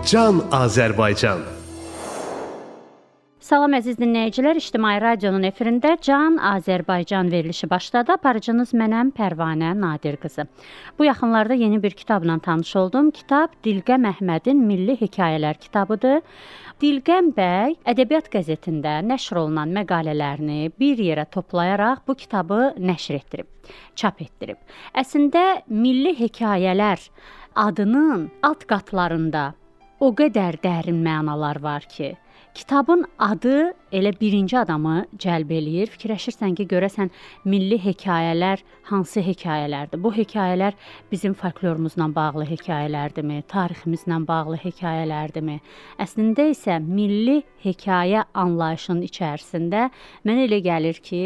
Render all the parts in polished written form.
Can Azərbaycan. Salam əziz dinləyicilər, İctimai Radionun efirində Can Azərbaycan verilişi başladı. Aparıcınız mənəm Pərvanə Nadir qızı. Bu yaxınlarda yeni bir kitabla tanış oldum. Kitab Dilqəm Əhmədin Milli Hekayələr kitabıdır. Dilqəm bəy Ədəbiyyat qəzetində nəşr olunan məqalələrini bir yerə toplayaraq bu kitabı nəşr etdirib, çap etdirib. Əslində Milli Hekayələr adının alt qatlarında o qədər dərin mənalar var ki, kitabın adı elə birinci adamı cəlb eləyir. Fikirləşirsən ki, görəsən milli hekayələr hansı hekayələrdir? Bu hekayələr bizim folklorumuzla bağlı hekayələrdirmi? Tariximizlə bağlı hekayələrdirmi? Əslində isə milli hekayə anlayışının içərisində mənə elə gəlir ki,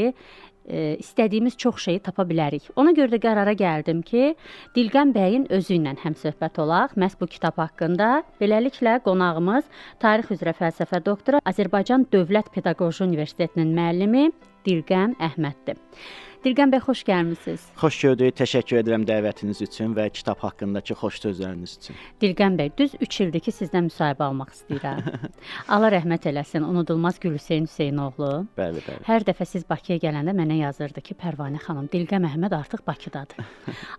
istədiyimiz çox şeyi tapa bilərik. Ona görə də qərara gəldim ki, Dilqəm bəyin özü ilə həmsöhbət olaq məhz bu kitab haqqında. Beləliklə qonağımız tarix üzrə fəlsəfə doktoru, Azərbaycan Dövlət Pedaqoji Universitetinin müəllimi Dilqəm Əhməddir. Dilqəm bəy, xoş gəlmisiniz. Xoş gördük. Təşəkkür edirəm dəvətiniz üçün və kitab haqqındakı xoş sözləriniz üçün. Dilqəm bəy, düz 3 ildir ki, sizdən müsahibə almaq istəyirəm. Allah rəhmət eləsin, unudulmaz Gülhüseyn Hüseynoğlu. Bəli, bəli. Hər dəfə siz Bakıya gələndə mənə yazırdı ki, Pərvanə xanım, Dilqəm Əhməd artıq Bakıdadır.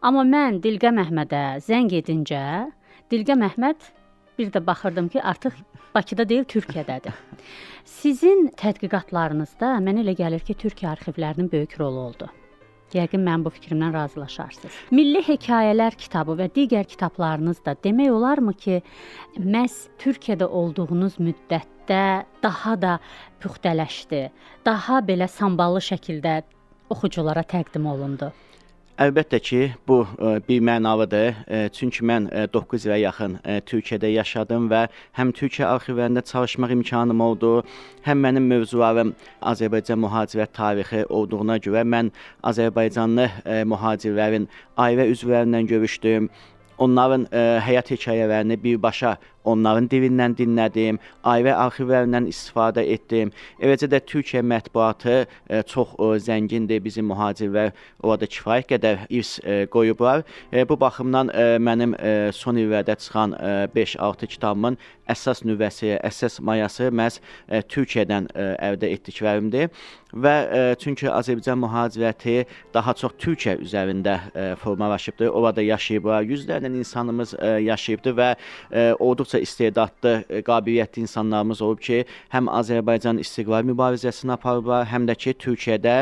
Amma mən Dilqəm Əhmədə zəng edincə, Dilqəm Əhməd bir də baxırdım ki, artıq Bakıda deyil, Türkiyədədir. Sizin tədqiqatlarınızda mənə elə gəlir ki, Türkiyə arxivlərinin böyük rolu oldu. Yəqin mənim bu fikrimdən razılaşarsınız. Milli Hekayələr kitabı və digər kitablarınız da demək olarmı ki, məhz Türkiyədə olduğunuz müddətdə daha da püxtələşdi, daha belə samballı şəkildə oxuculara təqdim olundu? Əlbəttə ki, bu bir mənalıdır. Çünki mən 9 ilə yaxın Türkiyədə yaşadım və həm Türkiyə arxivlərində çalışmaq imkanım oldu, həm mənim mövzularım Azərbaycan mühacirət tarixi olduğuna görə mən Azərbaycanlı mühacirlərin ailə üzvlərindən görüşdüm. Onların həyat hekayələrini birbaşa onların dilindən dinlədim, ailə arxivlərindən istifadə etdim. Eləcə də Türkiyə mətbuatı çox zəngindir. Bizim mühacirlər orada kifayət qədər irs qoyublar. Bu baxımdan mənim son illərdə çıxan 5-6 kitabımın əsas nüvəsi, əsas mayası məhz Türkiyədən əldə etdiklərimdir. Və çünki Azərbaycan mühacirəti daha çox Türkiyə üzərində formalaşıbdır. Orada yaşayıblar, yüzlərlə insanımız yaşayıbdır və olduqca istedadlı, qabiliyyətli insanlarımız olub ki, həm Azərbaycan istiqlal mübarizəsini aparıblar, həm də ki, Türkiyədə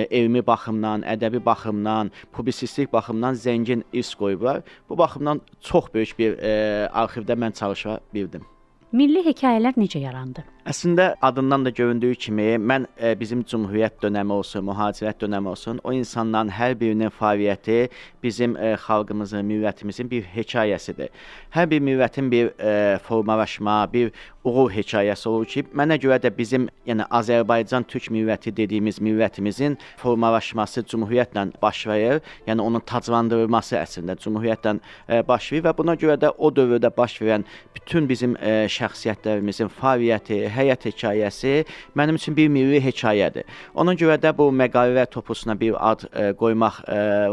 elmi baxımdan, ədəbi baxımdan, publisistik baxımdan zəngin irs qoyublar. Bu baxımdan çox böyük bir arxivdə mən çalışa bildim. Milli hekayələr necə yarandı? Əslində adından da göründüyü kimi mən bizim Cümhuriyyət dönəmi olsun, mühacirət dönəmi olsun, o insanların hər birinin fəaliyyəti bizim xalqımızın, millətimizin bir hekayəsidir. Hər bir millətin bir formalaşma, bir uğur hekayəsi olur ki, mənə görə də bizim, yəni Azərbaycan Türk milləti dediyimiz millətimizin formalaşması Cümhuriyyətlə başlayır, yəni onun taclandırılması əslində Cümhuriyyətlə başlayır və buna görə də o dövrdə baş verən bütün bizim şəxsiyyətlərimizin fəaliyyəti, həyat hekayəsi mənim üçün bir milli hekayədir. Ona görə də bu məqalələr toplusuna bir ad qoymaq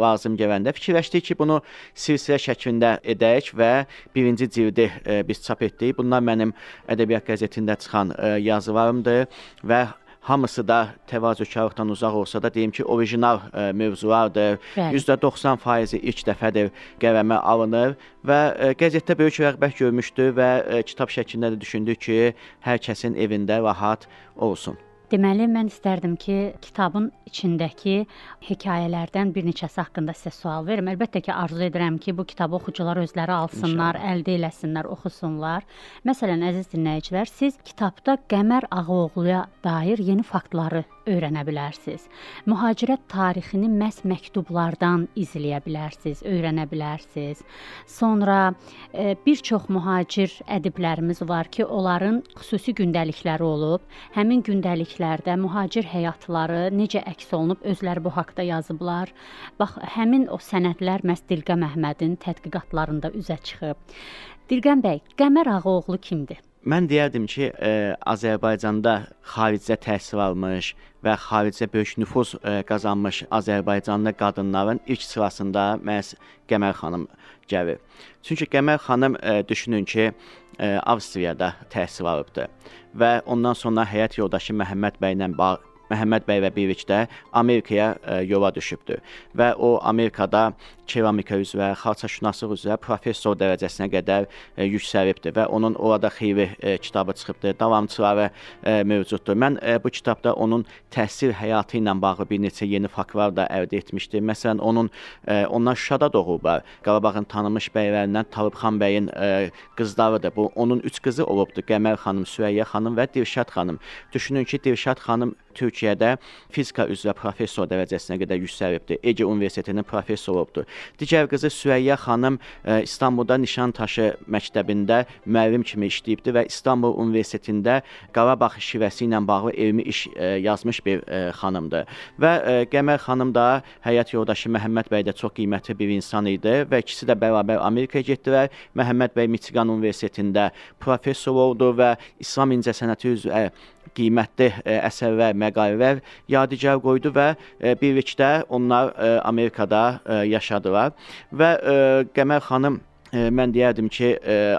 lazım gələndə fikirləşdik ki, bunu silsilə şəklində edək və birinci cildi biz çap etdik. Bunlar mənim Ədəbiyyat qəzetində çıxan yazılarımdır və hamısı da təvazökarlıqdan uzaq olsa da deyim ki, orijinal mövzulardır. %90% ilk dəfədir qələmə alınır və qəzetdə böyük rəğbət görmüşdü və kitab şəklində də düşündük ki, hər kəsin evində rahat olsun. Deməli, mən istərdim ki, kitabın içindəki hekayələrdən bir neçəsi haqqında sizə sual verim. Əlbəttə ki, arzu edirəm ki, bu kitabı oxucular özləri alsınlar, İnşallah, əldə eləsinlər, oxusunlar. Məsələn, əziz dinləyicilər, siz kitabda Qəmər Ağaoğluya dair yeni faktları öyrənə bilərsiniz. Mühacirət tarixini məhz məktublardan izləyə bilərsiniz, öyrənə bilərsiniz. Sonra bir çox mühacir ədiblərimiz var ki, onların xüsusi gündəlikləri olub. Həmin gündəliklərdə mühacir həyatları necə əks olunub, özləri bu haqda yazıblar. Bax, həmin o sənədlər məhz Dilqəm Əhmədin tədqiqatlarında üzə çıxıb. Dilqəm bəy, Qəmər Ağaoğlu kimdir? Mən deyərdim ki, Azərbaycanda xaricdə təhsil almış və xaricdə böyük nüfuz qazanmış Azərbaycanlı qadınların ilk sırasında məhz Qəmər xanım gəlir. Çünki Qəmər xanım düşünün ki, Avstriyada təhsil alıbdı və ondan sonra həyat yoldaşı Məhəmməd bəylə Məhəmməd bəy və birlikdə Amerikaya yola düşübdür və o Amerikada keramika üzrə, xalçaşünaslıq üzrə professor dərəcəsinə qədər yüksəlibdir və onun orada xeyli kitabı çıxıbdır, davamçıları mövcuddur. Mən bu kitabda onun təhsil həyatı ilə bağlı bir neçə yeni faktlar da əldə etmişdim. Məsələn, onun onlar Şuşada doğulublar. Qarabağın tanınmış bəylərindən Talıbxan bəyin qızlarıdır. Bu onun 3 qızı olubdur: Qəmər xanım, Sürəyya xanım və Dilşad xanım. Düşünün ki, Dilşad xanım Türkiyədə fizika üzrə professor dərəcəsinə qədər yüksəlibdir. Ege Universitetinin professoru olubdur. Digər qızı Sürəyya xanım İstanbulda Nişantaşı məktəbində müəllim kimi işləyibdir və İstanbul Universitetində Qarabağ şivəsi ilə bağlı elmi iş yazmış bir xanımdır. Və Qəmər xanım da həyat yoldaşı Məhəmməd bəy də çox qiymətli bir insan idi və ikisi də bərabər Amerikaya getdilər. Məhəmməd bəy Michigan Universitetində professor oldu və İslam incəsənəti üzrə qiymətli əsərlər, məqalələr yadigar qoydu və birlikdə onlar Amerikada yaşadılar. Və Qəmər xanım mən deyərdim ki,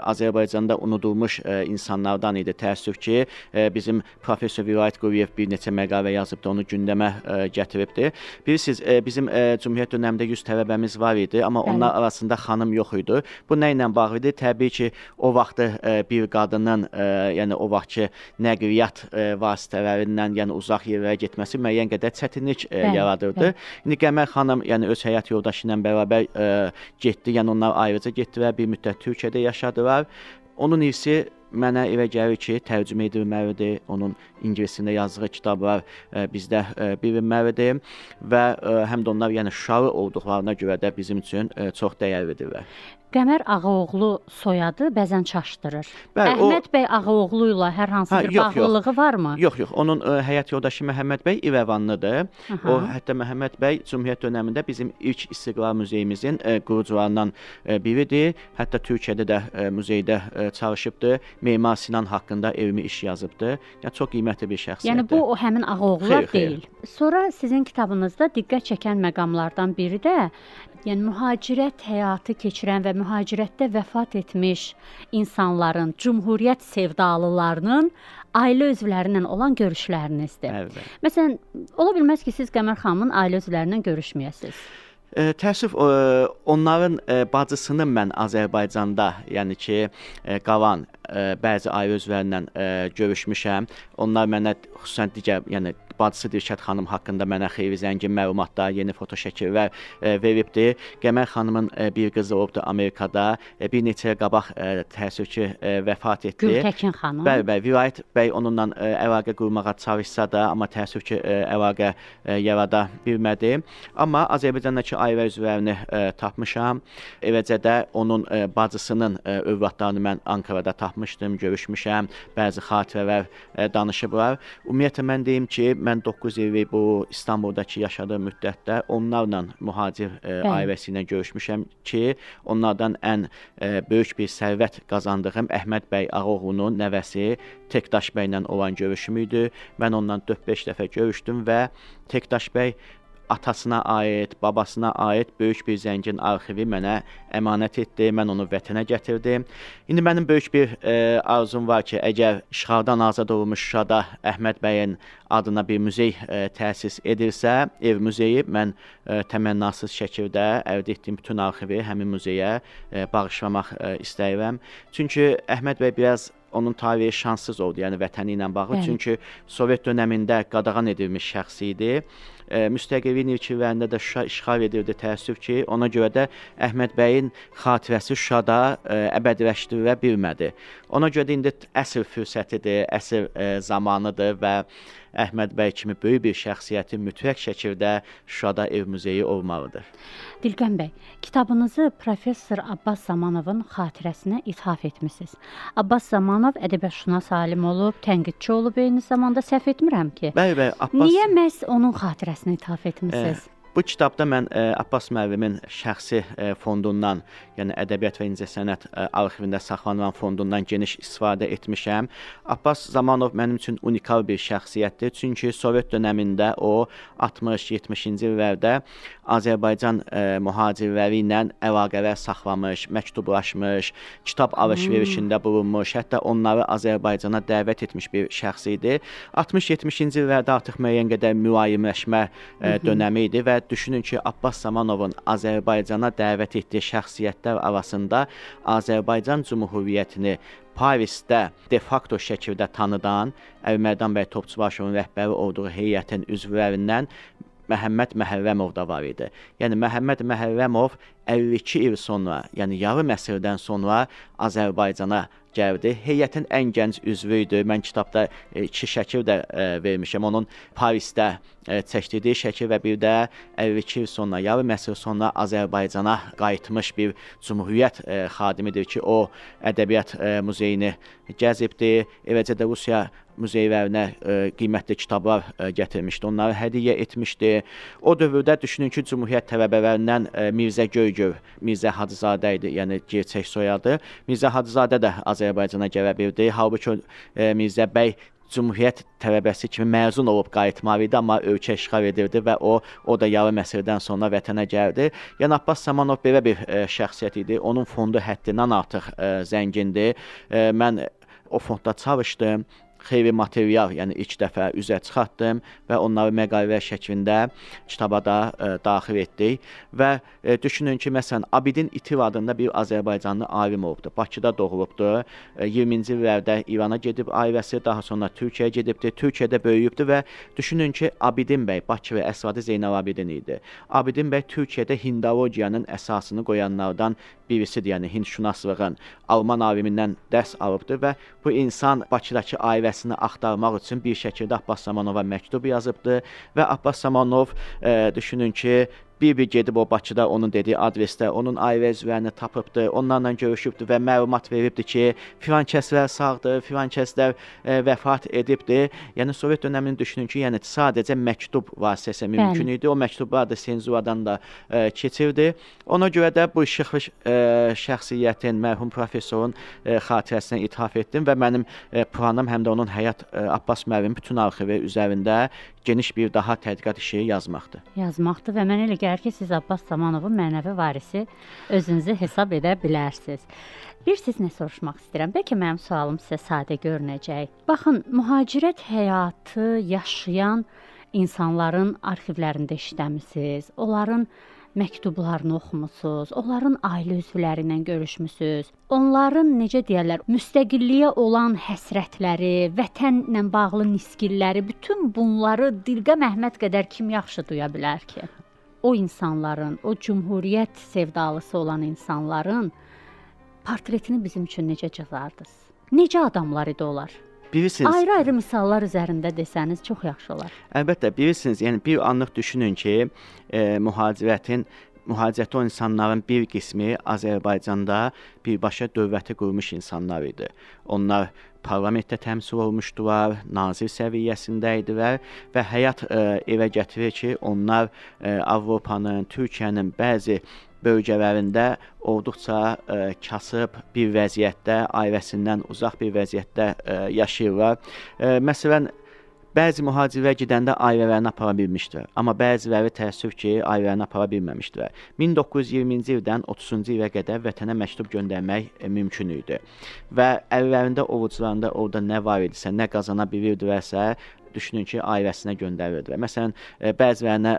Azərbaycanda unudulmuş insanlardan idi. Təəssüf ki, bizim professor Vilayət Quliyev bir neçə məqalə yazıbdı, onu gündəmə gətiribdi. Bilirsiniz, bizim Cümhuriyyət dönəmində 100 tələbəmiz var idi, amma Bəli. onlar arasında xanım yox idi. Bu nə ilə bağlı idi? Təbii ki, o vaxtı bir qadının, yəni o vaxtki nəqliyyat vasitələrindən, yəni uzaq yerlərə getməsi müəyyən qədər çətinlik yaradırdı. İndi Qəmər xanım, yəni öz həyat yoldaşı ilə bərabər getdi, yəni onlar ayrıca getdilər, bir müddət Türkiyədə yaşadılar. Onun irsi mənə elə gəlir ki, tərcümə edilməlidir. Onun ingilisində yazdığı kitablar bizdə bilinməlidir və həm də onlar yəni Şuşalı olduqlarına görə də bizim üçün çox dəyərlidirlər. Qəmər Ağaoğlu soyadı bəzən çaşdırır. Bəli, Əhməd bəy Ağaoğlu ilə hər hansı Ha, bir yox, yox. bağlılığı varmı? Yox, yox. Onun həyat yoldaşı Məhəmməd bəy İrəvanlıdır. Aha. O hətta Məhəmməd bəy Cümhuriyyət dönəmində bizim ilk İstiqlal muzeyimizin qurucularından biridir. Hətta Türkiyədə də muzeydə çalışıbdır. Memar Sinan haqqında elmi iş yazıbdır. Yəni çox qiymətli bir şəxsiyyətdir. Yəni bu o həmin Ağaoğlular Xeyr, xeyr. deyil. Sonra sizin kitabınızda diqqət çəkən məqamlardan biri də, yəni mühacirət həyatı keçirən və mühacirətdə vəfat etmiş insanların, Cümhuriyyət sevdalılarının ailə üzvləri ilə olan görüşlərinizdir. Bəli, bəli. Məsələn, ola bilməz ki, siz Qəmər xanımın ailə üzvləri ilə görüşməyəsiniz. Təəssüf, onların bacısını mən Azərbaycanda, yəni ki, qalan bəzi ailə üzvləri ilə görüşmüşəm. Onlar mənə xüsusən digər, yəni bacısı Dilşad xanım haqqında mənə xeyli zəngin məlumatlar, yeni fotoşəkillər veribdi. Qəmər xanımın bir qızı olubdu Amerikada. Bir neçə il qabaq təəssüf ki, vəfat etdi. Gültəkin xanım. Bəli, bəli. Vilayət bəy onunla əlaqə qurmağa çalışsa da, amma təəssüf ki, əlaqə yarada bilmədi. Amma Azərbaycandakı ailə üzvlərini tapmışam. Eləcə də onun bacısının övladlarını mən Ankarada tapmışdım, görüşmüşəm, bəzi xatirələr danışıblar. Ümumiyyətlə mən deyim ki, mən 9 illik bu İstanbuldakı yaşadığım müddətdə onlarla mühacir ailəsi ilə görüşmüşəm ki, onlardan ən böyük bir sərvət qazandığım Əhməd bəy Ağaoğlunun nəvəsi Tekdaş bəylə olan görüşüm idi. Mən ondan 4-5 dəfə görüşdüm və Tekdaş bəy atasına aid, babasına aid böyük bir zəngin arxivi mənə əmanət etdi. Mən onu vətənə gətirdim. İndi mənim böyük bir arzum var ki, əgər işğaldan azad olunmuş Şuşada Əhməd bəyin adına bir muzey təsis edilsə, ev muzeyi, mən təmənnasız şəkildə əldə etdiyim bütün arxivi həmin muzeyə bağışlamaq istəyirəm. Çünki Əhməd bəy biraz onun taleyi şanssız oldu, yəni vətəni ilə bağlı. Bəli. Çünki Sovet dönəmində qadağan edilmiş şəxs idi. Müstəqilliyin ilk illərində də Şuşa işğal edildi, təəssüf ki, ona görə də Əhməd bəyin xatirəsi Şuşada əbədiləşdirilə bilmədi. Ona görə də indi əsl fürsətidir, əsl zamanıdır və Əhməd bəy kimi böyük bir şəxsiyyətin mütləq şəkildə Şuşada ev muzeyi olmalıdır. Dilqən bəy, kitabınızı professor Abbas Zamanovun xatirəsinə ithaf etmisiniz. Abbas Zamanov ədəbiyyatşünas alim olub, tənqidçi olub eyni zamanda, səhv etmirəm ki. Bəli, bəli, Abbas. Niyə məhz onun xatirəsinə ithaf etmisiniz? Bu kitabda mən Abbas müəllimin şəxsi fondundan, yəni Ədəbiyyat və İncəsənət arxivində saxlanılan fondundan geniş istifadə etmişəm. Abbas Zamanov mənim üçün unikal bir şəxsiyyətdir. Çünki Sovet dönəmində o 60-70-ci illərdə Azərbaycan mühacirləri ilə əlaqələr saxlamış, məktublaşmış, kitab alış-verişində bulunmuş, hətta onları Azərbaycana dəvət etmiş bir şəxs idi. 60-70-ci illərdə artıq müəyyən qədər mülayimləşmə dönəmi idi və düşünün ki, Abbas Zamanovun Azərbaycana dəvət etdiyi şəxsiyyətlər arasında Azərbaycan Cümhuriyyətini Parisdə de facto şəkildə tanıdan Əlimərdan bəy Topçubaşovun rəhbəri olduğu heyətin üzvlərindən Məhəmməd Məhərrəmov da var idi. Yəni Məhəmməd Məhərrəmov 52 il sonra, yəni yarım əsrdən sonra Azərbaycana gəldi. Heyətin ən gənc üzvü idi. Mən kitabda iki şəkil də vermişəm. Onun Parisdə çəkdirdiyi şəkil və bir də 52 il sonra, yarım əsr sonra Azərbaycana qayıtmış bir cümhuriyyət xadimidir ki, o Ədəbiyyat muzeyini gəzibdi. Eləcə də Rusiya muzeylərinə qiymətli kitablar gətirmişdi, onları hədiyyə etmişdi. O dövrdə düşünün ki, Cümhuriyyət tələbələrindən Mirzə Göygöl, Mirzə Hacızadə idi, yəni gerçək soyadı. Mirzə Hacızadə də Azərbaycana gələ bildi. Halbuki Mirzə bəy Cümhuriyyət tələbəsi kimi məzun olub qayıtmalı idi, amma ölkə işğal edildi və o da yarım əsrdən sonra vətənə gəldi. Yəni Abbas Zamanov belə bir şəxsiyyət idi. Onun fondu həddindən artıq zəngindir. Mən o fondda çalışdım. Xeyli material, yəni ilk dəfə üzə çıxartdım və onları məqalələr şəklində kitaba da daxil etdik və düşünün ki, məsələn, Abidin İtiv adında bir azərbaycanlı alim olubdu. Bakıda doğulubdu. 20-ci illərdə İrana gedib ailəsi, daha sonra Türkiyəyə gedibdi. Türkiyədə böyüyübdü və düşünün ki, Abidin bəy Bakı və əsl adı Zeynalabidin idi. Abidin bəy Türkiyədə hindologiyanın əsasını qoyanlardan birisidir, yəni hindşünaslığın Alman alimindən dərs alıbdı və bu insan Bakıdakı ailəsini axtarmaq üçün bir şəkildə Abbas Zamanova məktub yazıbdı və Abbas Zamanov düşünün ki, bir-bir gedib o Bakıda onun dediyi adresdə onun ailə üzvlərini tapıbdı, onlarla görüşübdü və məlumat veribdi ki, filan kəslər sağdır, filan kəslər vəfat edibdi. Yəni Sovet dönəmini düşünün ki, yəni sadəcə məktub vasitəsilə mümkün idi. O məktublar da senzuradan da keçirdi. Ona görə də bu işıqlı şəxsiyyətin, mərhum professorun xatirəsinə ithaf etdim və mənim planım həm də onun həyat Abbas müəllimin bütün arxivi üzərində geniş bir daha tədqiqat işi yazmaqdır. Yazmaqdır və mənə elə gəlir ki, siz Abbas Zamanovun mənəvi varisi özünüzü hesab edə bilərsiniz. Bir siz nə soruşmaq istəyirəm? Bəlkə mənim sualım sizə sadə görünəcək. Baxın, mühacirət həyatı yaşayan insanların arxivlərində işləmisiniz, onların məktublarını oxumusunuz, onların ailə üzvləri ilə görüşmüsünüz. Onların necə deyirlər, müstəqilliyə olan həsrətləri, vətənlə bağlı niskilləri, bütün bunları Dilqə Məhəmməd qədər kim yaxşı duya bilər ki? O insanların, o cümhuriyyət sevdalısı olan insanların portretini bizim üçün necə cızardınız? Necə adamlar idi onlar? Bilirsiniz, ayrı-ayrı misallar üzərində desəniz çox yaxşı olar. Əlbəttə, bilirsiniz, yəni bir anlıq düşünün ki, mühacirətdə o insanların bir qismi Azərbaycanda birbaşa dövləti qurmuş insanlar idi. Onlar parlamentdə təmsil olmuşdular, nazir səviyyəsində idilər və həyat evə gətirir ki, onlar Avropanın, Türkiyənin bəzi bölgələrində olduqca kasıb bir vəziyyətdə, ailəsindən uzaq bir vəziyyətdə yaşayırlar. Məsələn, bəzi mühacirlər gedəndə ailələrini apara bilmişdilər, amma bəziləri təəssüf ki, ailələrini apara bilməmişdilər. 1920-ci ildən 30-cu ilə qədər vətənə məktub göndərmək mümkün idi və əllərində, ovucularında orada nə var idisə, nə qazana bilirdilərsə, düşünün ki, ailəsinə göndərirdilər. Məsələn, bəzilərinə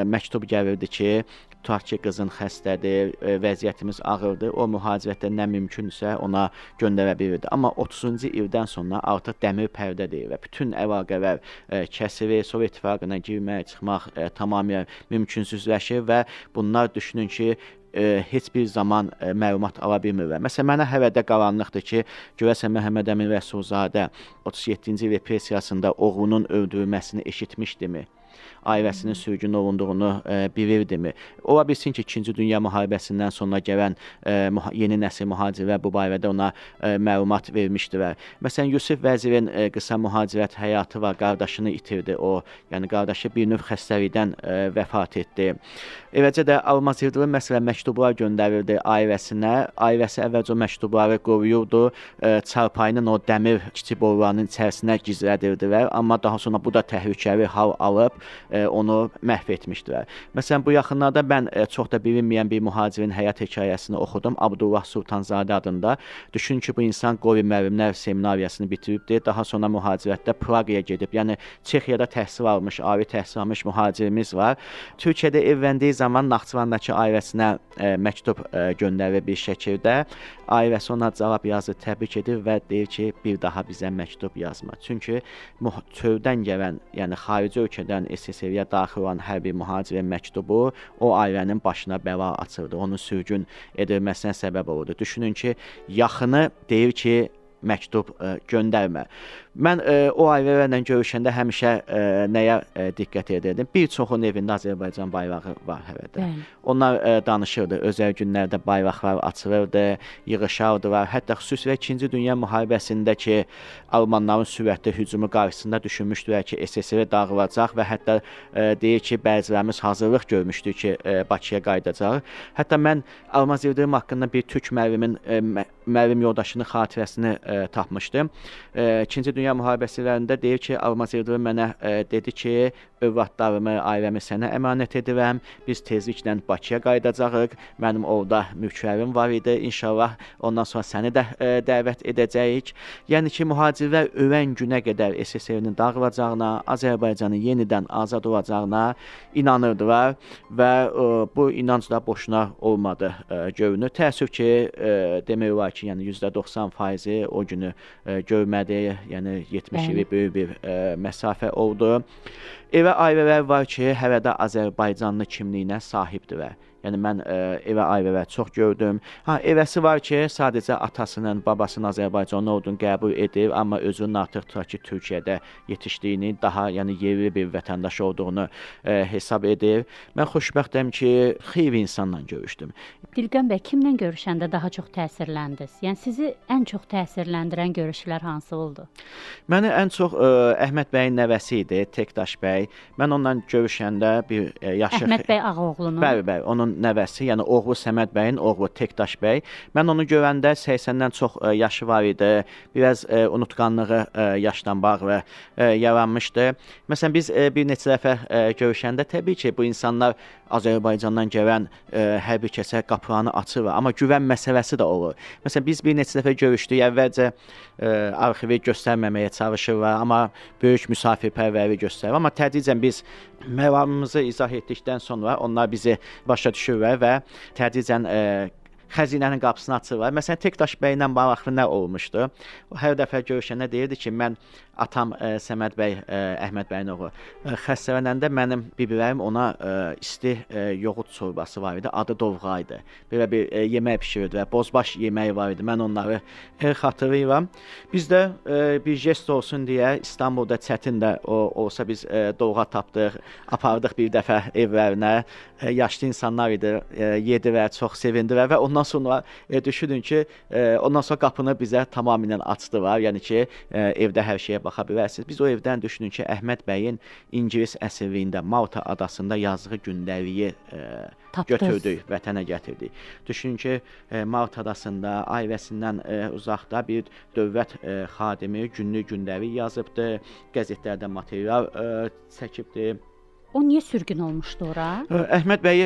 məktub gəlirdi ki, tutaq ki, qızın xəstədir, vəziyyətimiz ağırdır, o mühacirətdə nə mümkünsə ona göndərə bilirdi. Amma 30-cu ildən sonra artıq dəmir pərdə deyil və bütün əlaqələr kəsilir, Sovet İttifaqına girmək, çıxmaq tamamilə mümkünsüzləşir və bunlar düşünün ki, heç bir zaman məlumat ala bilmirlər. Məsələn, mənə hələ də qaranlıqdır ki, görəsən Məhəmməd Əmin Rəsulzadə 37-ci repressiyasında oğlunun öldürülməsini eşitmişdimi? Ailəsinin sürgün olunduğunu bilirdimi? Ola bilsin ki, İkinci Dünya müharibəsindən sonra gələn yeni nəsil mühacirlər bu barədə ona məlumat vermişdilər. Məsələn, Yusif Vəzirin qısa mühacirət həyatı var, qardaşını itirdi o. Yəni qardaşı bir növ xəstəlikdən vəfat etdi. Eləcə də Almaz Yıldırım məsələn məktublar göndərirdi ailəsinə. Ailəsi əvvəlcə o məktubları qoruyurdu, çarpayının o dəmir kiçik borularının içərisinə gizlədirdilər, amma daha sonra bu da təhlükəli hal alıb onu məhv etmişdilər. Məsələn, bu yaxınlarda mən çox da bilinməyən bir mühacirin həyat hekayəsini oxudum, Abdullah Sultanzadə adında. Düşünün ki, bu insan Qori müəllimlər seminariyasını bitiribdi. Daha sonra mühacirətdə Praqaya gedib, yəni Çexiyada təhsil almış, ali təhsil almış mühacirimiz var. Türkiyədə evləndiyi zaman Naxçıvandakı ailəsinə məktub göndərir bir şəkildə. Ailəsi ona cavab yazır, təbrik edir və deyir ki, bir daha bizə məktub yazma. Çünki çöldən gələn, yəni xarici ölkədən SSR-yə daxil olan hər bir mühacirin məktubu o ailənin başına bəla açırdı, onun sürgün edilməsinə səbəb olurdu. Düşünün ki, yaxını deyir ki, məktub göndərmə. Mən o ailələrlə görüşəndə həmişə nəyə diqqət edirdim? Bir çoxunun evində Azərbaycan bayrağı var hələ də. Bəli. Onlar danışırdı, özəl günlərdə bayraqlar açılırdı, yığışardılar. Hətta xüsusilə İkinci Dünya müharibəsindəki almanların sürətli hücumu qarşısında düşünmüşdülər ki, SSR dağılacaq və hətta deyir ki, bəzilərimiz hazırlıq görmüşdük ki, Bakıya qayıdacaq. Hətta mən Almaz Yıldırım haqqında bir türk müəllimin müəllim yoldaşının xatirəsini tapmışdım. İkinci Dünya müharibələrində deyir ki, Almaz Yıldırım mənə dedi ki, övladlarımı, ailəmi sənə əmanət edirəm. Biz tezliklə Bakıya qayıdacağıq. Mənim orada mülklərim var idi. İnşallah ondan sonra səni də dəvət edəcəyik. Yəni ki, mühacirlər ölən günə qədər SSR-nin dağılacağına, Azərbaycanın yenidən azad olacağına inanırdılar və bu inanc da boşuna olmadı görünür. Təəssüf ki, demək olar ki, yəni %90%-i o günü görmədi. Yəni 70 ili böyük bir məsafə oldu. Evə ailələr var ki, hələ də Azərbaycanlı kimliyinə sahibdirlər. Yəni mən evə ailələr çox gördüm. Ha, evəsi var ki, sadəcə atasının, babasının Azərbaycanlı olduğunu qəbul edir, amma özünün artıq tutaq ki, Türkiyədə yetişdiyini, daha yəni yerli bir vətəndaş olduğunu hesab edir. Mən xoşbəxtəm ki, xeyli insanla görüşdüm. Dilqan bəy, kimlə görüşəndə daha çox təsirləndiniz? Yəni sizi ən çox təsirləndirən görüşlər hansı oldu? Məni ən çox Əhməd bəyin nəvəsi idi, Tektaş bəy. Mən onunla görüşəndə bir yaşı Əhməd bəy Ağaoğlunun. Bəli, bəli, onun nəvəsi, yəni oğlu Səməd bəyin oğlu Tektaş bəy. Mən onu görəndə 80-dən çox yaşı var idi. Biraz unutqanlığı yaşla bağlı yaranmışdı. Məsələn, biz bir neçə dəfə görüşəndə təbii ki, bu insanlar Azərbaycandan gələn hər bir kəsə qapılarını açırlar, amma güvən məsələsi də olur. Məsələn, biz bir neçə dəfə görüşdük. Əvvəlcə arxivi göstərməməyə çalışırlar, amma böyük müsafirpərvərlik göstərir. Amma tədricən biz məramımızı izah etdikdən sonra onlar bizi başa düşürlər və tədricən xəzinənin qapısını açırlar. Məsələn, Tektaş bəylə maraqlı nə olmuşdu? O hər dəfə görüşəndə deyirdi ki, mən atam Səməd bəy, Əhməd bəyin oğlu xəstələnəndə mənim bibilərim ona isti yoğurt çorbası var idi, adı dovğa idi. Belə bir yemək bişirirdilər, bozbaş yeməyi var idi. Mən onları xatırlayıram. Biz də bir jest olsun deyə İstanbulda çətin də olsa biz dovğa tapdıq, apardıq bir dəfə evlərinə. Yaşlı insanlar idi, yedilər, çox sevindilər və ondan sonra düşünün ki, ondan sonra qapını bizə tamamilə açdılar. Yəni ki, evdə hər şeyə baxa bilərsiniz. Biz o evdən düşünün ki, Əhməd bəyin İngilis əsirliyində Malta adasında yazdığı gündəliyi götürdük, vətənə gətirdik. Düşünün ki, Malta adasında ailəsindən uzaqda bir dövlət xadimi günlük gündəlik yazıbdı, qəzetlərdə material çəkibdi. O niyə sürgün olmuşdu ora? Əhməd bəyi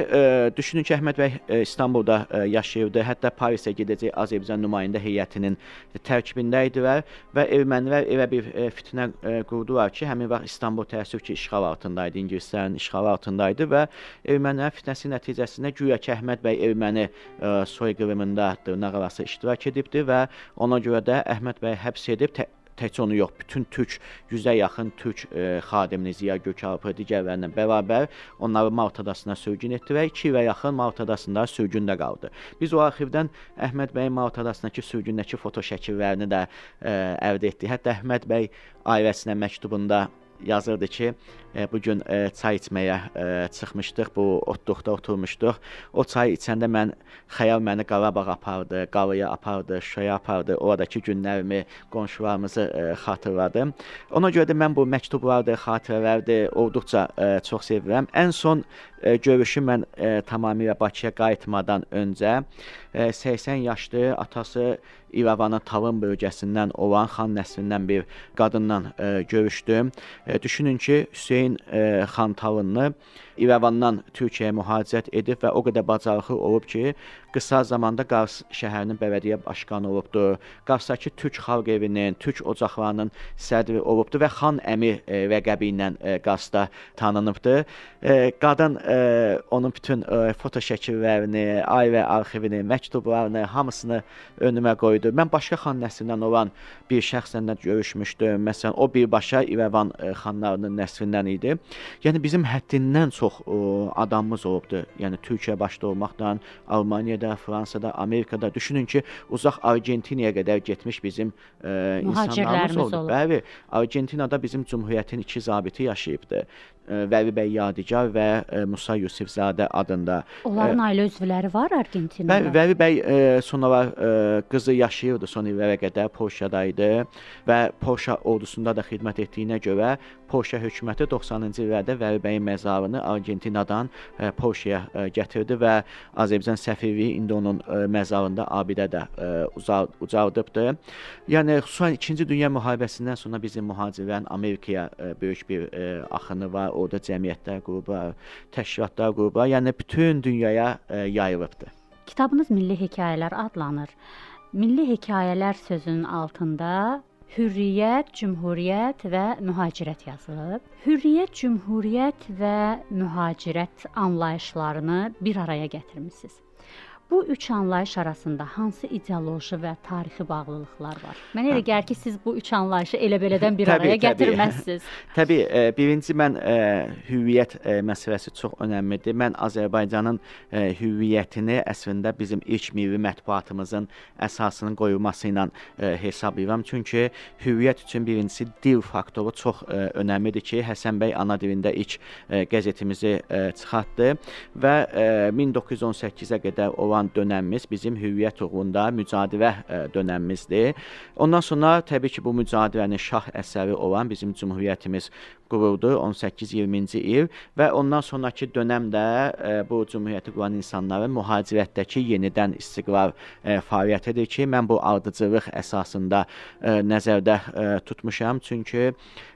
düşünün ki, Əhməd bəy İstanbulda yaşayırdı. Hətta Parisə gedəcək Azərbaycan nümayəndə heyətinin tərkibində idilər və ermənilər elə bir fitnə qurdular ki, həmin vaxt İstanbul təəssüf ki, işğal altında idi, ingilislərin işğalı altında idi və ermənilər fitnəsi nəticəsində güya ki, Əhməd bəy erməni soyqırımında dırnaqarası iştirak edibdi və ona görə də Əhməd bəy həbs edib. Təkcə onu yox, bütün türk, 100-ə yaxın türk xadimini, Ziya Gökalpı, digərlərlə bərabər onları Malta adasına sürgün etdi və 2 ilə yaxın Malta adasında sürgündə qaldı. Biz o arxivdən Əhməd bəyin Malta adasındakı sürgündəki foto şəkillərini də əldə etdik. Hətta Əhməd bəy ailəsinə məktubunda yazırdı ki, Bu gün çay içməyə çıxmışdıq, bu otluqda oturmuşduq. O çayı içəndə mən xəyal məni Qarabağa apardı, Qalaya apardı, Şuşaya apardı. Oradakı günlərimi, qonşularımızı xatırladım. Ona görə də mən bu məktublardır, xatirələrdir, olduqca çox sevirəm. Ən son görüşü mən tamamilə Bakıya qayıtmadan öncə 80 yaşlı atası İrəvanın Talın bölgəsindən olan xan nəslindən bir qadınla görüşdüm. Düşünün ki, Hüseyn xan Talınlı İrəvandan Türkiyəyə mühacirət edib və o qədər bacarıqlı olub ki, qısa zamanda Qars şəhərinin bələdiyyə başqanı olubdur. Qarsdakı Türk xalq evinin, Türk ocaqlarının sədri olubdur və xan əmi ləqəbi ilə Qarsda tanınıbdır. Qadın onun bütün foto şəkillərini, ailə arxivini, məktublarını, hamısını önümə qoydu. Mən başqa xan nəslindən olan bir şəxslə də görüşmüşdüm. Məsələn, o birbaşa İrəvan xanlarının nəslindən idi. Yəni bizim həddindən çox adamımız olubdur. Yəni Türkiyə başda olmaqla, Almaniyada, Fransada, Amerikada, düşünün ki, uzaq Argentinaya qədər getmiş bizim insanlarımız olub. Bəli, Argentinada bizim Cümhuriyyətin iki zabiti yaşayıbdı. Vəli bəy Yadigar və Musa Yusifzadə adında. Onların ailə üzvləri var Argentinada? Bəli, Vəli bəy sonralar qızı yaşayırdı son illərə qədər, Polşada idi və Polşa ordusunda da xidmət etdiyinə görə Polşa hökuməti 90-cı illərdə Vəli bəyin məzarını Argentinadan Polşaya gətirdi və Azərbaycan səfirliyi indi onun məzarında abidə də ucaldıbdır. Yəni xüsusən İkinci Dünya müharibəsindən sonra bizim mühacirlərin Amerikaya böyük bir axını var. Orada cəmiyyətlər qurublar, təşkilatlar qurublar. Yəni bütün dünyaya yayılıbdır. Kitabınız Milli Hekayələr adlanır. Milli hekayələr sözünün altında hürriyyət, cümhuriyyət və mühacirət yazılıb. Hürriyyət, cümhuriyyət və mühacirət anlayışlarını bir araya gətirmisiniz. Bu üç anlayış arasında hansı ideoloji və tarixi bağlılıqlar var? Mənə elə gəlir ki, siz bu üç anlayışı elə belədən bir araya gətirməzsiniz. Təbii, birinci mən hüviyyət məsələsi çox önəmlidir. Mən Azərbaycanın hüviyyətini əslində bizim ilk milli mətbuatımızın əsasının qoyulması ilə hesablayıram. Çünki hüviyyət üçün birincisi dil faktoru çox önəmlidir ki, Həsən bəy ana dilində ilk qəzetimizi çıxartdı və 1918-ə qədər olan dönəmimiz bizim hüviyyət uğrunda mücadilə dönəmimizdir. Ondan sonra təbii ki, bu mücadilənin şah əsəri olan bizim cümhuriyyətimiz quruldu 18-20-ci il və ondan sonrakı dönəmdə bu cümhuriyyəti quran insanların mühacirətdəki yenidən istiqlal fəaliyyətidir ki, mən bu ardıcıllıq əsasında nəzərdə tutmuşam. Çünki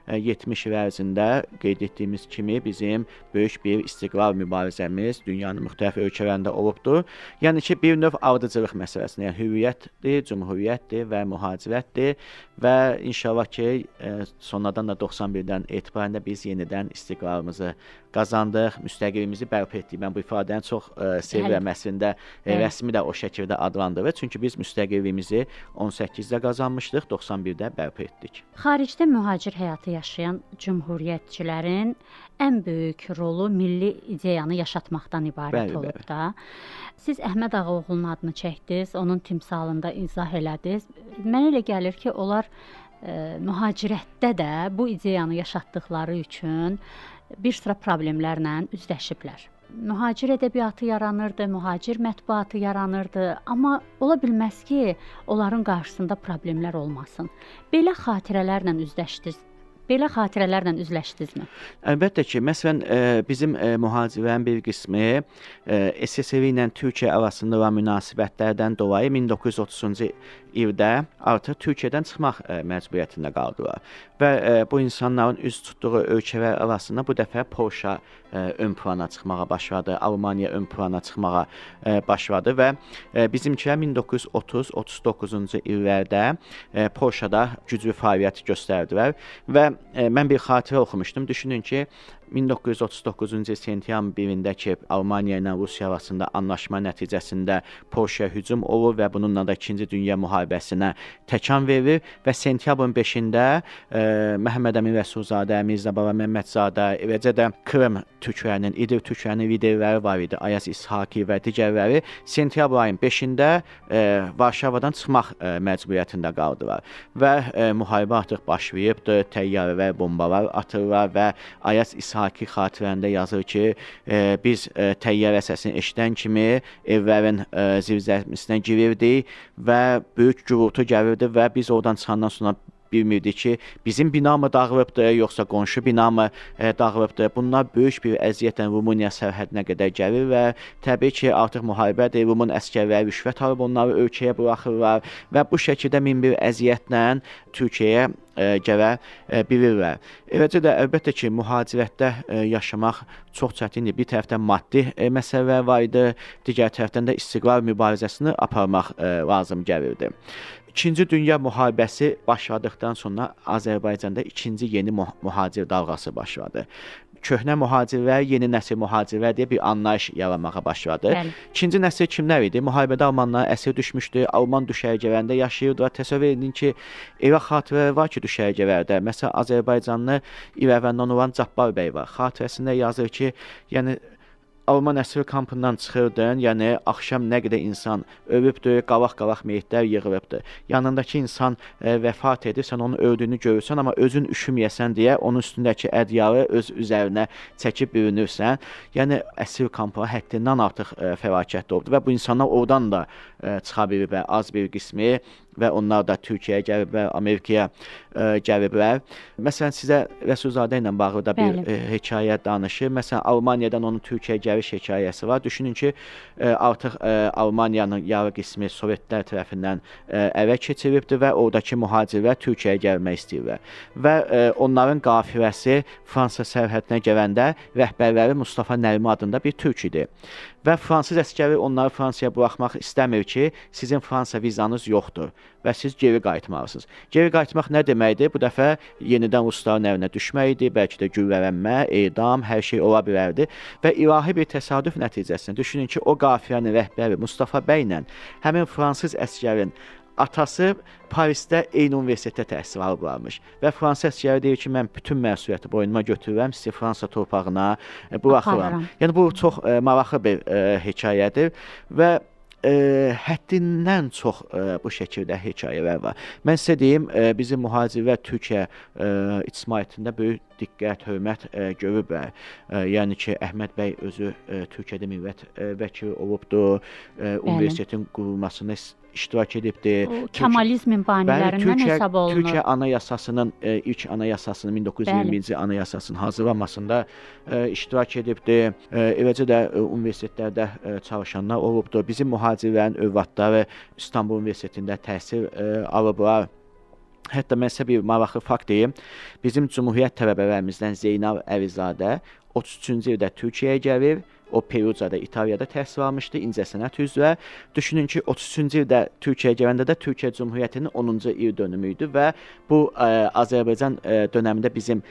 70 il ərzində qeyd etdiyimiz kimi bizim böyük bir istiqlal mübarizəmiz dünyanın müxtəlif ölkələrində olubdur. Yəni ki, bir növ ardıcıllıq məsələsində, yəni hüviyyətdir, cümhuriyyətdir və mühacirətdir və inşallah ki, sonradan da 91-dən etibarən də biz yenidən istiqlalımızı qazandıq, müstəqilliyimizi bərpa etdik. Mən bu ifadəni çox sevirəm əslində, rəsmi də o şəkildə adlandırılır. Çünki biz müstəqilliyimizi 18-də qazanmışdıq, 91-də bərpa etdik. Xaricdə mühacir həyatı yaşayan cümhuriyyətçilərin ən böyük rolu milli ideyanı yaşatmaqdan ibarət olub da. Siz Əhməd Ağaoğlunun adını çəkdiniz, onun timsalında izah elədiniz. Mənə elə gəlir ki, onlar mühacirətdə də bu ideyanı yaşatdıqları üçün bir sıra problemlərlə üzləşiblər. Mühacir ədəbiyyatı yaranırdı, mühacir mətbuatı yaranırdı, amma ola bilməz ki, onların qarşısında problemlər olmasın. Belə xatirələrlə üzləşdiniz. Belə xatirələrlə üzləşdinizmi? Əlbəttə ki, məsələn, bizim mühacirlərin bir qismi SSR ilə Türkiyə arasında olan münasibətlərdən dolayı 1930-cu ildə artıq Türkiyədən çıxmaq məcburiyyətində qaldılar. Və bu insanların üz tutduğu ölkələr arasında bu dəfə Polşa ön plana çıxmağa başladı, Almaniya ön plana çıxmağa başladı və bizimkilər 1930-39-cu illərdə Polşada güclü fəaliyyət göstərdilər və mən bir xatirə oxumuşdum. Düşünün ki, 1939-cu il sentyabrın 1-də ki, Almaniya ilə Rusiya arasında anlaşma nəticəsində Polşaya hücum olur və bununla da İkinci Dünya müharibəsinə təkan verir və sentyabrın 5-də Məhəmməd Əmin Rəsulzadə, Mirzə Baba Məmmədzadə, eləcə də Krım türklərinin, İdil türklərinin liderləri var idi, Ayaz İshaki və digərləri sentyabr ayının 5-də Varşavadan çıxmaq məcburiyyətində qaldılar və müharibə artıq başlayıbdı, təyyarələr, bombalar atırlar və Ayaz İshaki xatirəndə yazır ki, biz təyyarə səsini eşidən kimi evlərin zirzəmisinə girirdik və böyük gurultu gəlirdi və biz oradan çıxandan sonra bilmirdik ki, bizim bina mı dağılıbdı, yoxsa qonşu bina mı dağılıbdı. Bunlar böyük bir əziyyətlə Rumıniya sərhədinə qədər gəlir və təbii ki, artıq müharibədir. Rumun əsgərləri rüşvət alıb onları ölkəyə buraxırlar və bu şəkildə min bir əziyyətlə Türkiyəyə gələ bilirlər. Eləcə də əlbəttə ki, mühacirətdə yaşamaq çox çətindir. Bir tərəfdən maddi məsələlər var idi, digər tərəfdən də istiqlal mübarizəsini aparmaq lazım gəlirdi. İkinci Dünya müharibəsi başladıqdan sonra Azərbaycanda ikinci yeni mühacir dalğası başladı. Köhnə mühacirlər, yeni nəsil mühacirlər deyə bir anlayış yaranmağa başladı. Bəli. İkinci nəsil kimlər idi? Müharibədə almanlara əsir düşmüşdü, alman düşərgələrində yaşayırdılar. Təsəvvür edin ki, elə xatirələr var ki, düşərgələrdə. Məsələn, Azərbaycanlı İrəvandan olan Cabbar bəy var. Xatirəsində yazır ki, yəni Alman əsir kampından çıxırdın, yəni axşam nə qədər insan ölübdü, qalaq-qalaq meyitlər yığılıbdı. Yanındakı insan vəfat edir, sən onun öldüyünü görürsən, amma özün üşüməyəsən deyə onun üstündəki ədyalı öz üzərinə çəkib bürünürsən. Yəni əsir kampı həddindən artıq fəlakətli oldu və bu insanlar oradan da çıxa biliblər, az bir qismi və onlar da Türkiyəyə gəliblər, Amerikaya gəliblər. Məsələn, sizə Rəsulzadə ilə bağlı da bir hekayə danışır. Məsələn, Almaniyadan onun Türkiyəyə gəliş hekayəsi var. Düşünün ki, artıq Almaniyanın yarı qismi Sovetlər tərəfindən ələ keçirilibdir və oradakı mühacirlər Türkiyəyə gəlmək istəyirlər. Və onların qafiləsi Fransa sərhədinə gələndə rəhbərləri Mustafa Nərmi adında bir türk idi. Və fransız əsgəri onları Fransaya buraxmaq istəmir ki, sizin Fransa vizanız yoxdur və siz geri qayıtmalısınız. Geri qayıtmaq nə deməkdir? Bu dəfə yenidən rusların əlinə düşmək idi, bəlkə də güllələnmə, edam, hər şey ola bilərdi və ilahi bir təsadüf nəticəsində düşünün ki, o qafilənin rəhbəri Mustafa bəylə həmin fransız əsgərin atası Parisdə eyni universitetdə təhsil alıblarmış və fransız əsgəri deyir ki, mən bütün məsuliyyəti boynuma götürürəm, sizi Fransa torpağına buraxıram. Aparıram. Yəni bu çox maraqlı bir hekayədir və həddindən çox bu şəkildə hekayələr var. Mən sizə deyim, bizim mühacirlər Türkiyə ictimaiyyətində böyük diqqət, hörmət görüblər. Yəni ki, Əhməd bəy özü Türkiyədə millət vəkili olubdu, universitetin qurulmasında iştirak edibdi. O Kemalizmin banilərindən hesab olunur. Türkiyə Anayasasının ilk anayasasının 1920-ci anayasasının hazırlanmasında iştirak edibdi. Eləcə də universitetlərdə çalışanlar olubdu. Bizim mühacirlərin övladları İstanbul Universitetində təhsil alıblar. Hətta mən sizə bir maraqlı fakt deyim. Bizim Cümhuriyyət tələbələrimizdən Zeynal Əlizadə 33-cü ildə Türkiyəyə gəlir. O Perucada, İtaliyada təhsil almışdı incəsənət üzrə. Düşünün ki, 33-cü ildə Türkiyəyə gələndə də Türkiyə Cümhuriyyətinin 10-cu il dönümü idi və bu Azərbaycan dönəmində bizim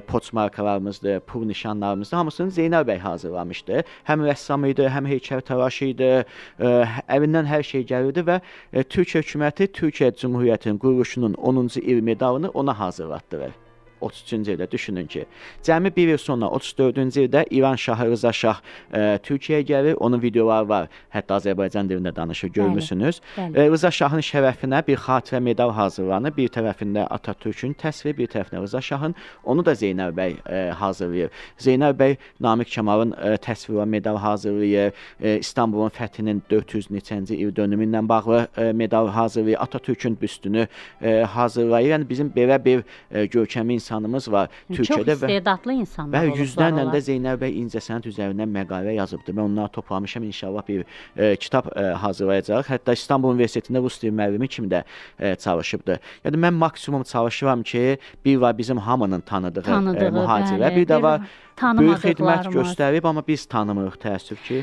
poçt markalarımızdı, pul nişanlarımızdı, hamısını Zeynal bəy hazırlamışdı. Həm rəssam idi, həm heykəltaraş idi, əlindən hər şey gəlirdi və Türkiyə hökuməti Türkiyə Cümhuriyyətinin quruluşunun 10-cu il medalını ona hazırlatdırır. 33-cü ildə düşünün ki, cəmi bir il sonra 34-cü ildə İran şahı Rıza Şah Türkiyəyə gəlir. Onun videoları var. Hətta Azərbaycan dilində danışır, görmüsünüz. Bəli. Rıza Şahın şərəfinə bir xatirə medal hazırlanır. Bir tərəfində Atatürk'ün təsviri, bir tərəfində Rıza Şahın. Onu da Zeynal bəy hazırlayır. Zeynal bəy Namiq Kəmalın təsviri olan medal hazırlayır. İstanbulun fəthinin 400 neçənci il dönümü ilə bağlı medal hazırlayır. Atatürk'ün büstünü hazırlayır. Yəni bizim belə bir görkəmli insanımız var Çox Türkiyədə və istedadlı insanlar Bəli, olublar yüzlərlə onlar. də Zeynal bəy incəsənət üzərindən məqalə yazıbdı. Mən onları toplamışam, inşallah bir kitab hazırlayacağıq. Hətta İstanbul Universitetində rus dili müəllimi kimi də çalışıbdı. Yəni mən maksimum çalışıram ki, bir var bizim hamının tanıdığı, Tanıdığı, mühacirlər, bəli, bir də bir var Böyük xidmət göstərib, amma biz tanımırıq təəssüf ki.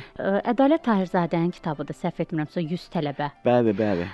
Ədalət Tahirzadənin kitabıdır, səhv etmirəmsə 100 tələbə. Bəli, bəli.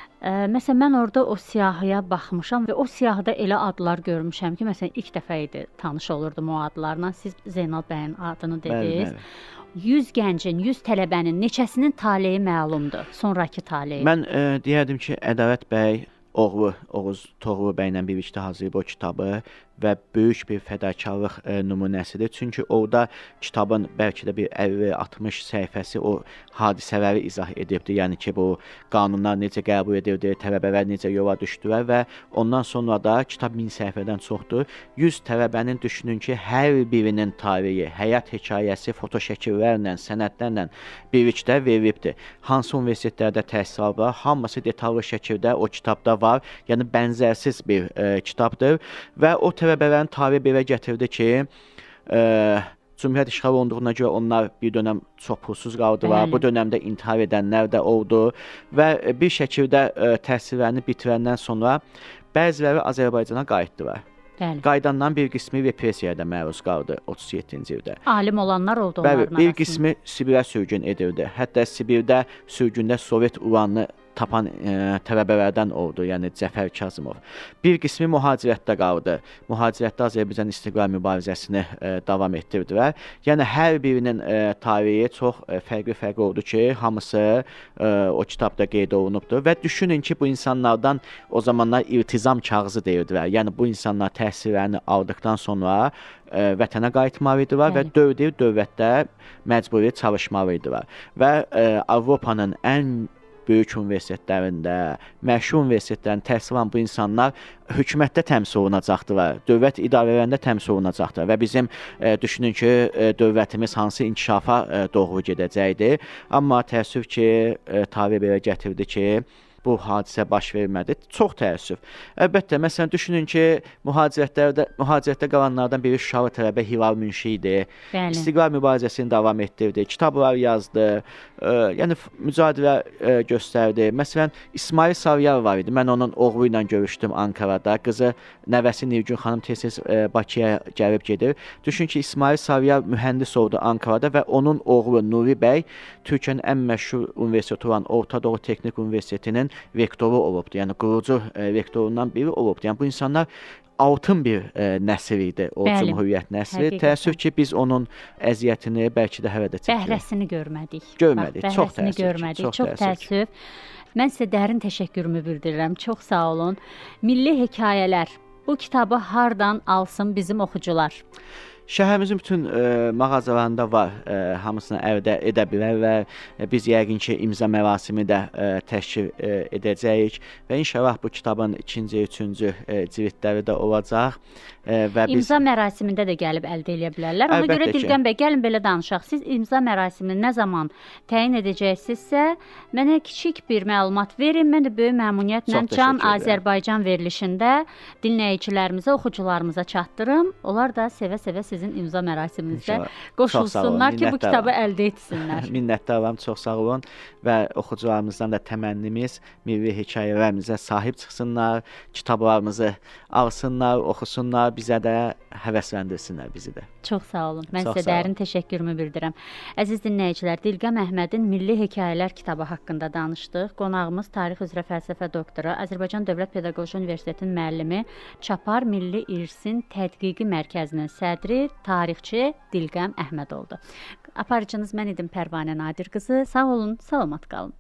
Məsələn, mən orada o siyahıya baxmışam və o siyahıda elə adlar görmüşəm ki, məsələn, ilk dəfə idi tanış olurdum o adlarla. Siz Zeynal bəyin adını dediniz. Bəli, bəli. 100 gəncin, 100 tələbənin neçəsinin taleyi məlumdur, sonrakı taleyi? Mən deyərdim ki, Ədalət bəy oğlu Oğuz Toğrul bəylə birlikdə hazırlayıb o kitabı və böyük bir fədakarlıq nümunəsidir. Çünki orada kitabın bəlkə də bir 50-60 səhifəsi o hadisələri izah edibdir. Yəni ki, bu qanunlar necə qəbul edildi, tələbələr necə yola düşdülər və ondan sonra da kitab 1000 səhifədən çoxdur. 100 tələbənin düşünün ki, hər birinin tarihi, həyat hekayəsi fotoşəkillərlə, sənədlərlə birlikdə verilibdir. Hansı universitetlərdə təhsil alıblar, hamısı detallı şəkildə o kitabda var. Yəni bənzərsiz bir kitabdır və o tələbələrin tarihi belə gətirdi ki, Cümhuriyyət işğal olunduğuna görə onlar bir dönəm çox pulsuz qaldılar. Bəli. Bu dönəmdə intihar edənlər də oldu və bir şəkildə təhsillərini bitirəndən sonra bəziləri Azərbaycana qayıtdılar. Bəli. Qayıdandan bir qismi repressiyaya da məruz qaldı 37-ci ildə. Alim olanlar oldu onların Bəli, bir arasında. qismi Sibirə sürgün edildi. Hətta Sibirdə sürgündə Sovet uranını tapan tələbələrdən oldu, yəni Cəfər Kazımov. Bir qismi mühacirətdə qaldı. Mühacirətdə Azərbaycan istiqlal mübarizəsini davam etdirdilər. Yəni hər birinin tarihi çox fərqli-fərqli oldu ki, hamısı o kitabda qeyd olunubdur və düşünün ki, bu insanlardan o zamanlar iltizam kağızı deyirdilər. Yəni bu insanlar təhsillərini aldıqdan sonra vətənə qayıtmalı idilər və 4 il dövlətdə məcburi çalışmalı idilər. Və Avropanın ən böyük universitetlərində, məşhur universitetlərində təhsil alan bu insanlar hökumətdə təmsil olunacaqdılar, dövlət idarələrində təmsil olunacaqdılar və bizim düşünün ki, dövlətimiz hansı inkişafa doğru gedəcəkdi. Amma təəssüf ki, tarix belə gətirdi ki, bu hadisə baş vermədi. Çox təəssüf. Əlbəttə, məsələn, düşünün ki, mühacirətdə qalanlardan biri Şuşalı tələbə Hilal Münşi idi. Bəli. İstiqlal mübarizəsini davam etdirdi, kitablar yazdı, yəni mücadilə göstərdi. Məsələn, İsmail Saryar var idi. Mən onun oğlu ilə görüşdüm Ankarada. Qızı, nəvəsi Nilgün xanım tez-tez Bakıya gəlib gedir. Düşün ki, İsmail Saryar mühəndis oldu Ankarada və onun oğlu Nuri bəy Türkiyənin ən məşhur universiteti olan Orta Doğu Texnik Universitetinin rektoru olubdur. Yəni qurucu rektorundan biri olubdur. Yəni bu insanlar altın bir nəsil idi, o Bəli. Cümhuriyyət nəsli. Həqiqətən. Təəssüf ki, biz onun əziyyətini bəlkə də hələ də çəkirik. Bəhrəsini görmədik. Görmədik. Bax, Çox bəhrəsini təəssüf ki, görmədik. çox Çox təəssüf. təəssüf. Mən sizə dərin təşəkkürümü bildirirəm. Çox sağ olun. Milli Hekayələr. Bu kitabı hardan alsın bizim oxucular? Şəhərimizin bütün mağazalarında var, hamısını əldə edə bilər və biz yəqin ki, imza mərasimi də təşkil edəcəyik və inşallah bu kitabın ikinci, üçüncü cildləri də olacaq və biz İmza mərasimində də gəlib əldə eləyə bilərlər. Ona Əlbəttə görə ki. Dilqəm bəy, gəlin belə danışaq. Siz imza mərasimini nə zaman təyin edəcəksinizsə, mənə kiçik bir məlumat verin. Mən də böyük məmnuniyyətlə Çox Can təşəkkür edirəm. Azərbaycan verilişində dinləyicilərimizə, oxucularımıza çatdırım. Onlar da sevə-sevə sizin imza mərasiminizdə İnşallah. Çox sağ olun, qoşulsunlar ki, bu minnətdaram. kitabı əldə etsinlər. Minnətdaram, çox sağ olun və oxucularımızdan da təmənnimiz milli hekayələrimizə sahib çıxsınlar, kitablarımızı alsınlar, oxusunlar, bizə də həvəsləndirsinlər bizi də. Çox sağ olun. Mən Çox sizə sağ olun. dərin təşəkkürümü bildirirəm. Əziz dinləyicilər, Dilqəm Əhmədin Milli Hekayələr kitabı haqqında danışdıq. Qonağımız tarix üzrə fəlsəfə doktoru, Azərbaycan Dövlət Pedaqoji Universitetinin müəllimi, Çapar Milli İrsin Tədqiqi Mərkəzinin sədri, tarixçi Dilqəm Əhməd oldu. Aparıcınız mən idim Pərvanə Nadir qızı. Sağ olun, salamat qalın.